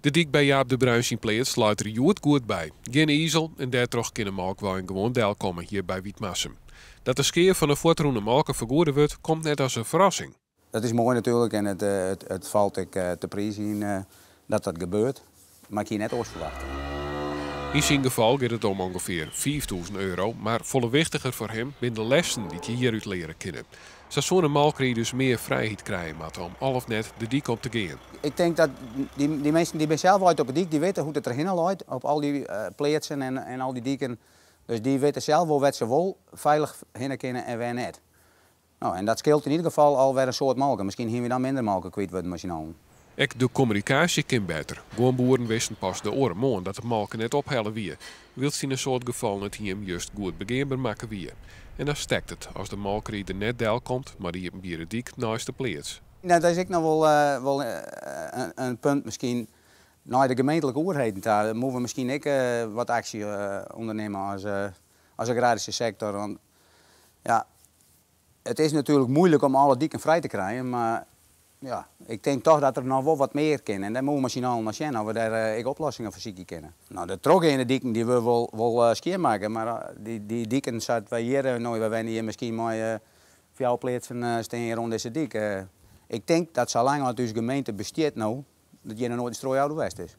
De dyk by Jaap de Bruin syn pleats leit der hjoed goed by. Gjin izel en dêrtroch kin de molkwein gewoan delkomme hjir by Wytmarsum. Dat de skea fan de fuortrûne molke fergoede wurdt, komt net as in ferrassing. Dat is moai natuerlik en it falt ek te priizgjen dat dat gebeurt, mar ik hie net oars ferwachte. Yn syn gefal giet it om ûngefear 5000 euro, mar folle wichtiger foar him binne de lessen dy't je hjirút leare kinne. Sa soene molkriders mear frijheid krije moatte om al of net de dyk op te gean. Ik tink dat dy minsken dy binne sels altyd op 'e dyk, dy witte hoe't it derhinne leit op al dy pleatsen en al dy diken. Dus dy witte sels wol wêr't se wol feilich hinne kinne en wêr net. No, en dat skeelt yn ieder gefal al wer in soad molke. Miskien hiene wy dan minder molke kwyt wurden mei syn allen. Ek de kommunikaasje kin better. Guon boeren wisten pas de oare moarn dat de molke net ophelle wie. Wylst yn in soad gefallen it hiem just goed begeanber makke wie. En dan stekt it as de molkrider net delkomt mei de iepenbiere dyk neist de pleats. No, dat is ek noch wol in punt miskien nei de gemeentlike oerheden ta. Dêr moatte we miskien ek wat aksje ûndernimme as agraryske sektor. Want ja, it is natuerlik muoilik om alle diken frij te krijen, mar ja, ik tink dochs dat der noch wol wat mear kin. En dêr moatte we mei syn allen mar sjen oft we dêr ek oplossingen foar sykje kinne. No, de trochgeande diken dy wurde wol skjinmakke, mar dy diken sa't wy hjir, no, wy wenje hjir miskien mei fjouwer pleatsen stean hjir rûn dizze dyk. Ik tink dat salang as ús gemeente bestiet no, dat hjir noch noait in stroaiauto west is.